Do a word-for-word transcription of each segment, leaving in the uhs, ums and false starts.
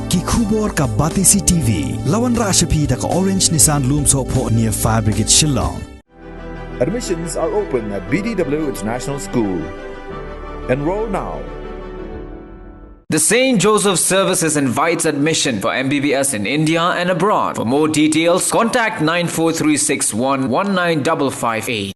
Ki khubor ka Batesi T V. La wanrah sha phi da ka Orange Nissan Lumsohphoh near Fire Brigade Shillong. Admissions are open at B D W International School. Enroll now. The Saint Joseph Services invites admission for M B B S in India and abroad. For more details, contact nine four three six one one nine double five eight.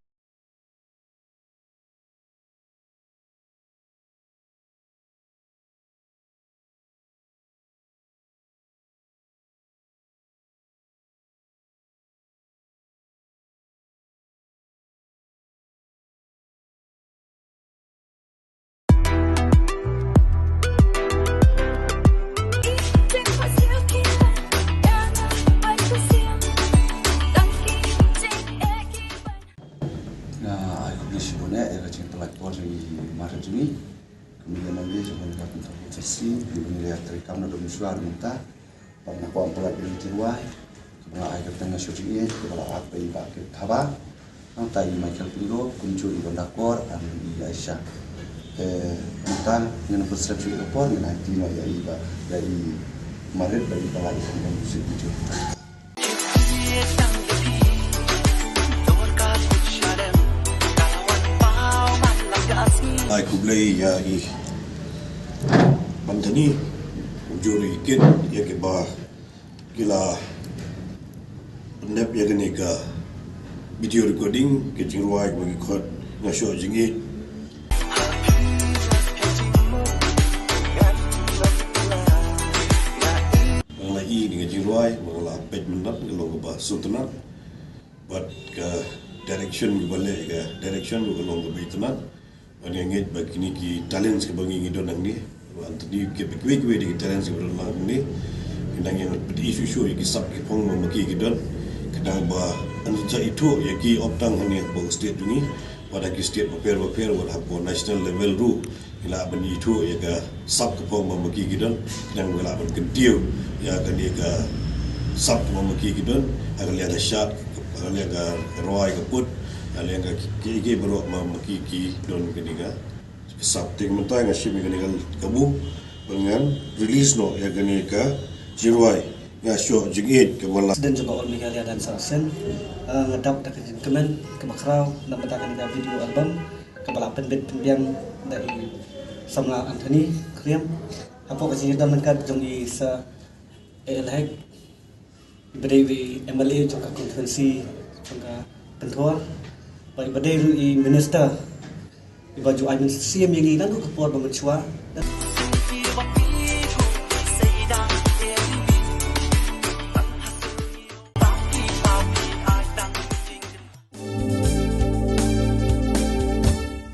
Nga ai khublei shibun eh ïa ka jingpynlait por jong i Marhain jong ngi. Kumne ïa ngi jong ka Pynthor Prophecy, ngi ïa treikam na dong shuwa mynta. Bad nga kwah pynlait ïa ka jingrwai kaba nga ai kyrteng Nga Shoh Jingïeit, kaba la ap da i Bah Kit Thaba. Nangta i Michael Pyngrope, kumjuh i Wanda Kor, and i Aisha. Te mynta ngin pynslem shuh ïa ka por, ngin aiti noh ïa i Bah, ïa i Marhain, bad i ba la ïa ka music video. Ai khublei ïa i Anthony, kumjuh ruh i Kit, ïa kiba ki la pyndep ïa kane ka video recording, ka jingrwai kaba ngi khot Nga Shoh Jingïeit. Nga la i kane ka jingrwai, nga la peit mynta, ka long kaba sngewtynnat. Bad ka direction kaba leh, ka direction ruh ka long kaba itynnat. Bad nga ngeit ba kine ki talents kiba ngi ngi don hangne, ba Anthony, kiba kiwei kiwei de ki talents kiba don hangne, ki nang ïa pynïaid shuh shuh ïa ki sap ki phong ba ma ki ki don. Khnang ba yn sa ithuh ïa ki ym tang hangne hapoh state jong ngi, wat ha ki state bapher bapher, wat hapoh national level ruh. Ngi lah ban ithuh ïa ka sap ka phong ba ma ki ki don, khnang ba ngi lah ban kyntiew ïa kane ka sap ba ma ki ki don ha ka liang ka shad, ha ka liang ka rwai ka put, ha ka liang ka ki, ki, ki baroh ba ma ki ki don kane ka sap. Te mynta nga shim ïa kane ka kabu ban ngan release noh ïa kane ka jingrwai Nga Shoh Jingïeit kaba la. President jong ka All Meghalaya Dance Association, eh, nga dap da ka jingkmen kaba khraw na bynta kane ka video album kaba la pynbit pynbiang da i samla Anthony Khyriem hapoh ka jingïadon ryngkat jong i Sir A L Hek, iba dei i M L A jong ka constituency jong ka Pynthor, bad iba dei ruh i minister iba ju ai mynsiem ïa ngi naduh ka por ba mynshuwa.